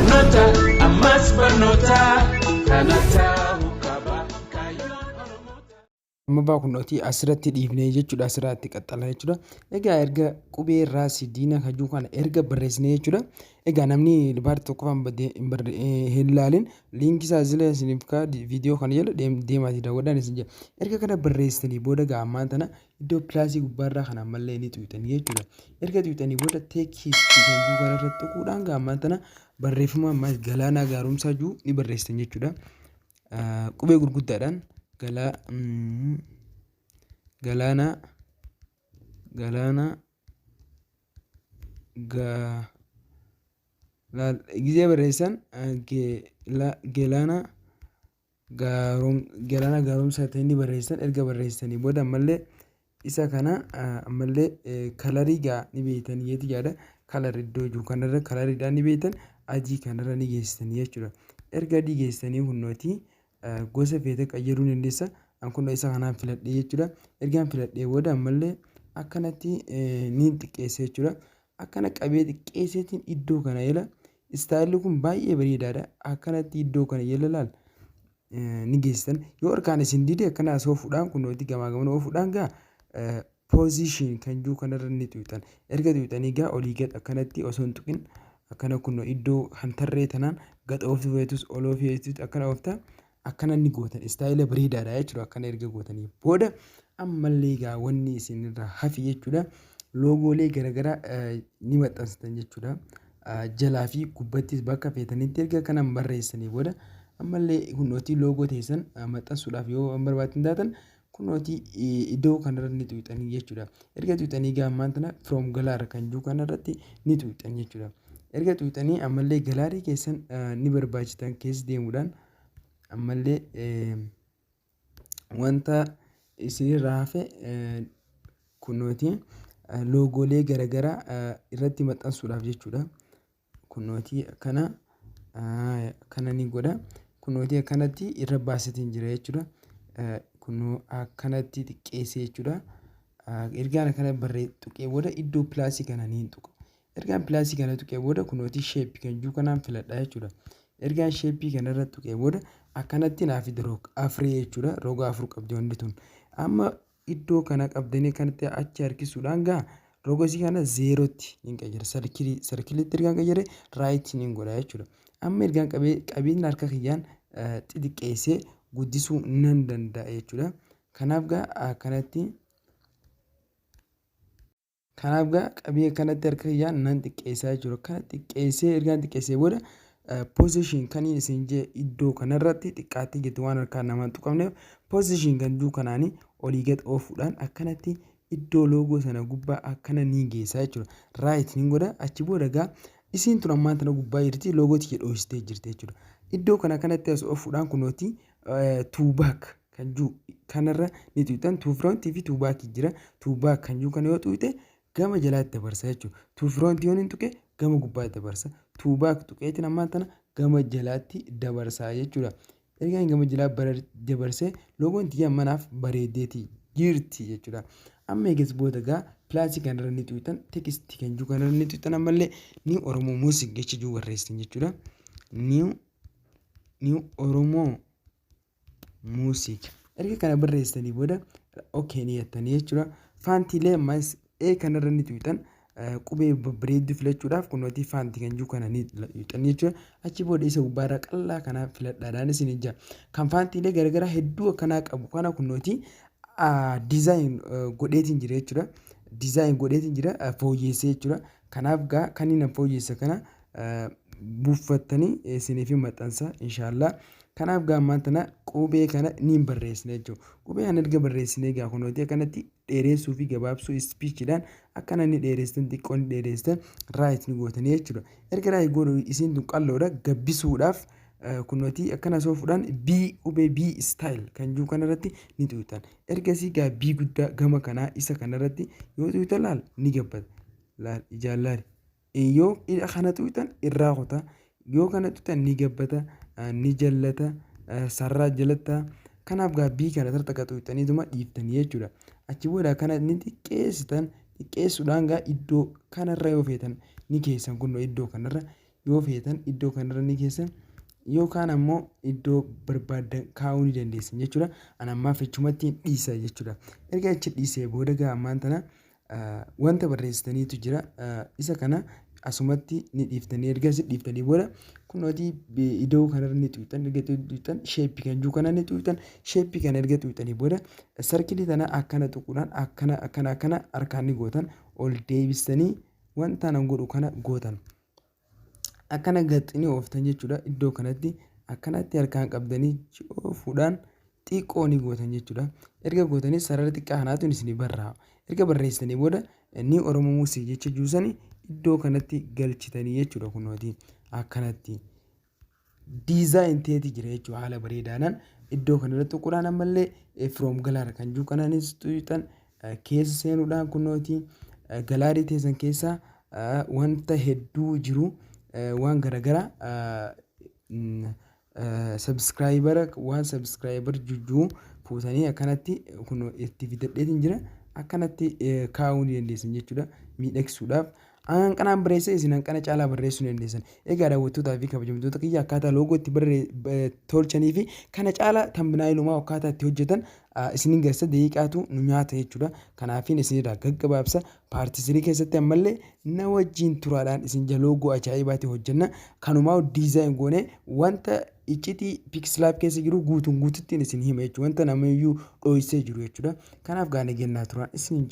Barnoota ammas barnoota kana ta'uu qaba kaayyoon Oromoota. Lammaffaa kunooti asirratti dhiifnee jechuudha, asirratti qaxxala jechuudha. Egaa erga qubee irraa sidiina kajuu kana erga barreessine jechuudha. Egaa namni part tokkoffaan hin laalin, liinkii isaa zila isiniif kaa viidiyoo kana jala deemaatii daawwadhaan isin jedha. Erga kana barreessitanii booda gaa ammaan tana iddoo plusii gubbaarraa kana ammallee ni tuqxanii jechuudha. Erga tuqxanii booda text kan jiru kanarra tuquudhaan gaa ammaan tana barreeffama ammaas Galaanaa Gaaromsaa jiru ni barreessitan jechuudha. Qubee gurguddaadhaan Galaanaa Galaanaa gaa gizee barreessan Galaanaa Galaanaa Gaaromsaa ta'e ni barreessan. Erga barreessanii booda ammallee isa kana ammallee colorii gaa ni beektan jeeti yaada. Color iddoo jiru kanarra coloriidhaan ni beektan, adii kanarra ni geessitanii jechuudha. Erga adii geessitanii kunnooti gosa feete qayyaruu ni dandeessa. An kun isa kanaan filadhee jechuudha. Ergaan filadhee booda ammallee akkanatti ni xiqqeessa jechuudha. Akkana qabee xiqqeesseetiin iddoo kana jala stylelli kun baay'ee bareedaadha. Akkanatti iddoo kana jala laal ni geessitan. Yoo harkaan isin dide akkana as oofuudhaan kunooti gamaa gamana oofuudhaan gaa position kan jiru kanarra ni tuqxan. Erga tuqxanii gaa olii gad akkanatti osoo hin tuqin akkana kunoo iddoo hantarree tanaan gad ooftuu feetus ol oofuu feetus akkana oofta, akkana ni gootan. Style bareedaadha jechuudha. Akkana erga gootanii booda ammallee gaa wanni isin irraa hafi jechuudha. Loogoolee garaagaraa ni maxxansitan jechuudha. Jalaa fi gubbattis bakka feetanitti erga kanan barreessanii booda ammallee kunooti loogoo teessan maxxansuudhaaf yoo barbaaddan taatan kunooti iddoo kanarra ni tuqxanii jechuudha. Erga tuqxanii gaa ammaan tana from gallery kan jiru kanarratti ni tuqxan jechuudha. Erga tuqxanii ammallee gallery keessan ni barbaachitan keessa deemuudhaan ammallee wanta isinirraa hafe kunooti loogoolee garaagaraa irratti maxxansuudhaaf jechuudha. Kunooti akkana akkana ni godha. Kunooti akkanatti irra baasetiin jira jechuudha. Kunoo akkanatti xiqqeessee jechuudha. Ergaan akkana barree tuqee booda iddoo plusii kana ni tuqa. Ergaan plusii kana tuqee booda kunooti shape kan jiru kanaan filadha jechuudha. Ergaan shapeii kanarra tuqee booda akkanatti naaf fida roga afree jechuudha. Roga afur qabdi wanti tun. Amma iddoo kana qabdanii akkanatti achi harkisuudhaan gaa roga isii kana zeerootti ni qayyara. Circleii circleitti ergaan qayyare right ni godha jechuudha. Amma ergaan qabee qabiin harka kiyyaan xixiqqeessee guddisuu nan danda'a jechuudha. Kanaaf gaa akkanatti Kanaaf gaa qabee akkanatti harka kiyyaan nan xiqqeessaa jechuudha. Kana xiqqeessee ergaan xiqqeessee booda position kan isin jee iddoo kanarratti xiqqaattee jirti, waan harkaan namaan tuqamneef position kan jiru kanaanii olii gad oofuudhaan akkanatti iddoo loogoo sana gubbaa akkana ni geessaa jechuudha. Right ni godha. Achi booda gaa isiin tun ammaan tana gubbaa jirti, loogoo tiyya dhoositee jirti jechuudha. Iddoo kana kanatti as oofuudhaan kunooti to back kan jiru kanarra ni tuqxan. To frontii fi to back jira. To back kan jiru kana yoo tuqxe gama jalaatti dabarsa jechuudha. To front yoo hin tuqe gama gubbaatti dabarsa. To back tuqeetiin ammaan tana gama jalaatti dabarsa jechuudha. Ergaan gama jalaa dabarsee loogoon tiyya manaaf bareedeeti jirti jechuudha. Amma eegas booda gaa plusii kanarra ni tuqxan, text kan jiru kanarra ni tuqxan, ammallee New Oromo Music jecha jiru barreessitan jechuudha. New Oromo Music. Erga kana barreessitanii booda okay ni jettanii jechuudha. Fontiilee ammas ee kanarra ni tuqxan. Qubee babbareedduu filachuudhaaf kunooti fontii kan jiru kana ni tuqxan jechuudha. Achi booda isa gubbaarraa qal'aa kana filadhaadhaan isin ija. Kan fontiilee garaagaraa hedduu akkanaa qabu kana kunooti design godheetiin jira jechuudha. Design godheetiin jira, fooyyessee jechuudha. Kanaaf gaa kan inni fooyyesse kana buuffattanii isiniif maxxansa inshaallah. Kanaaf gaa ammaan tana qubee kana ni barreessina jechuudha. Qubee kana erga barreessinee gaa kunooti akkanatti dheeressuu fi gabaabsuu speechiidhaan akkana ni dheeressitan, xiqqoo ni dheeressitan, right ni gootanii jechuudha. Erga right godhu isiin tun qal'oodha, gabbisuudhaaf kunooti akkana soofuudhaan B, qubee B style kan jiru kanarratti ni tuqxan. Ergasii gaa B guddaa gama kanaa isa kanarratti yoo tuqxan laal ni gabbata. Laal, ijaan laali. Yoo kana tuqxan irraa kuta. Yoo kana tuqxan ni gabbata, ni jallata, sarara jalata. Kanaaf gaa B kana tartaqa tuqxaniituma dhiiftanii jechuudha. Achi booda kana ni xiqqeessitan. Xiqqeessuudhaan gaa iddoo kanarra yoo feetan ni keessan, kunoo iddoo kanarra Yoo feetan iddoo kanarra ni keessan yookaan ammoo iddoo barbaaddan kaa'uu ni dandeessan jechuudha. An ammaaf achumatti dhiisa jechuudha. Erga achi dhiisee booda gaa ammaan tana wanta barreessitaniitu jira. Isa kana asumatti ni dhiiftanii, erga asi dhiiftanii booda kunooti iddoo kanarra ni tuqxan. Erga tuqxan shape kan jiru kana ni tuqxan. Shape kana erga tuqxanii booda circle tana akkana tuquudhaan akkana akkana akkana harkaan ni gootan, ol deebistanii wanta nan godhu kana gootan. Akkana gaxxinii ooftan jechuudha. Iddoo kanatti akkanatti harkaan qabdanii oofuudhaan xiqqoo ni gootan jechuudha. Erga gootanii sarara xiqqaa kanaatu isinii barraa'a. Erga barreessitanii booda ni Oromoo Musii jecha juusanii iddoo kanatti galchitanii jechuudha. Kunooti akkanatti design ta'eeti jira jechuudha. Haala bareedaadhaan iddoo kanarratti tuquudhaan ammallee from gallery kan jiru kanaanis tuqxan, keessa seenuudhaan kunooti gallery teessan keessa wanta hedduu jiru, waan garaagaraa, subscriber, waan subscriber jujjuu fuutanii akkanatti kun itti fidadheetiin jira, akkanatti kaa'uu ni dandeessan jechuudha miidhagsuudhaaf. Hanqanaan barreessa, isin hanqana caalaa barreessuu ni dandeessan. Egaa daawwattootaa fi kabajamtoota kiyya, akkaataa logo itti tolchanii fi kana caalaa thumbnailumaa akkaataa itti hojjetan isinin garsiisa, daqiiqaatu nu nyaata jechuudha. Kanaafin isinirraa gaggabaabsa. Part 3 keessatti ammallee na wajjin turaadhaan isin jala logo ajaa'ibaati hojjenna. Kanumaa design goonee wanta iccitii PixelLab keessa jiru guutuun guututtiin isin hima jechuudha. Wanta namayyuu dho'isee jiru jechuudha. Kanaaf gaana gennaa turaan isin.